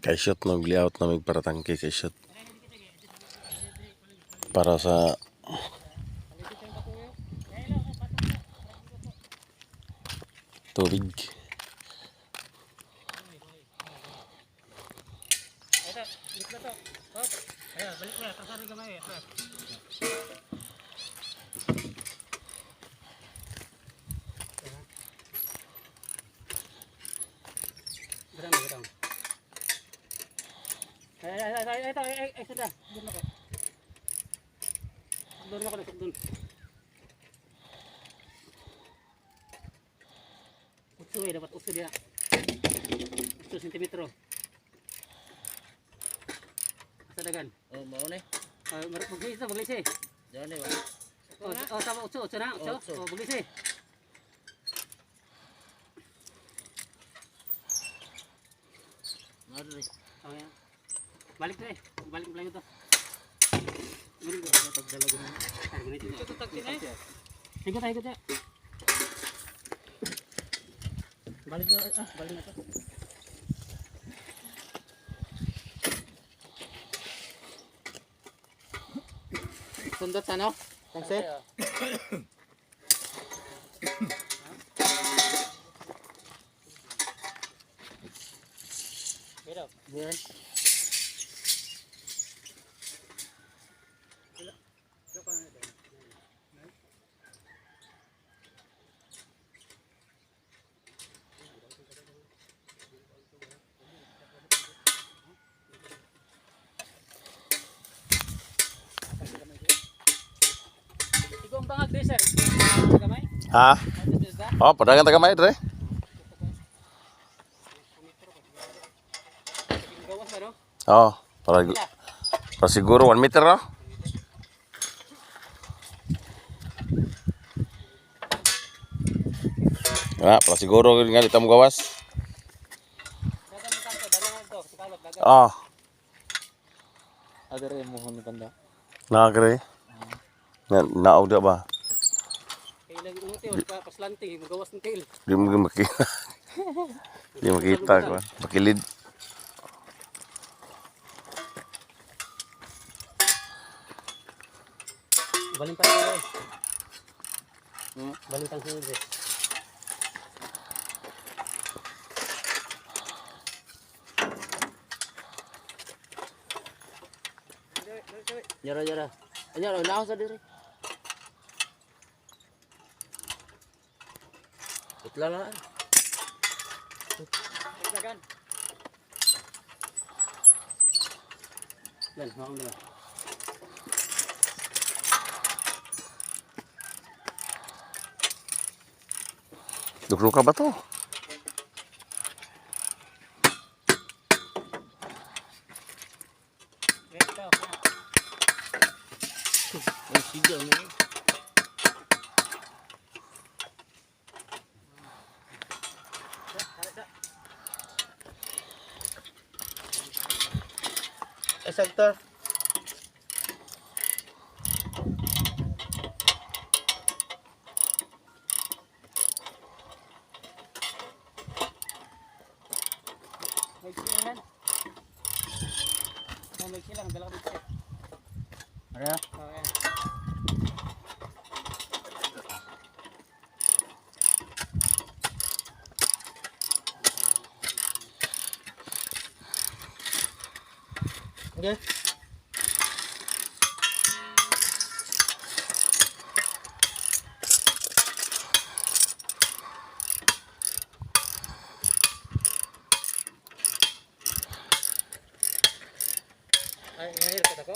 Kay shoot no layout na mig para tangke kay shoot. Para sa tubig. Ito, balik na to. Oh, ayan, balik na. Tasarin gamay eh. Gerang, gerang. Ay, ay, ay, ay, ito, ay, ay, ay, sudah. Doon ako. Doon ako, doon. Utso eh, dapat utso dia. Utso sentimetro. Sa dagan. Oh, mao ni. Ah, maglis na, maglis eh. Diyan ni ba? Oh, oh, tama, utso, utso na, utso. Utso. Oh, maglis eh. Mao diri. Oh, yan. Balik na eh. Balik lang ito. Balik na. Pagdala ko na. Ay, ganito. Higot, higot, higot. Balik na, ah, balik na to. Sundot sa no? Tangse. Pero, Diyan. ikaw ang bangag din, sir. Gamay? Ha? Oh, padagan ta gamay dre. Gawas ba, no? Oh, para siguro 1 meter no? Ah, para siguro nga dito mo gawas. Dagan mo tanto, dagan mo ito. Tagalog, dagan. Oh, Adere mo ni banda. nagre. Na naog ba? Kaya lang umuti, wala pa paslanting, magawas ng tail. Di mo makita. Di makita ko. Makilid. Balin pa tayo eh. Balin tang sunod eh. Yara yara. Anyara laos sa diri. Itla na. Dagan. Yan, makang dala. Dukluka ba to? Ito. Ang sige mo. Eh, sector. May silang yan. Oh, may silang. Dala ko dito eh. Ara. Oh, yan. Okay. Ay, ngayon, ko.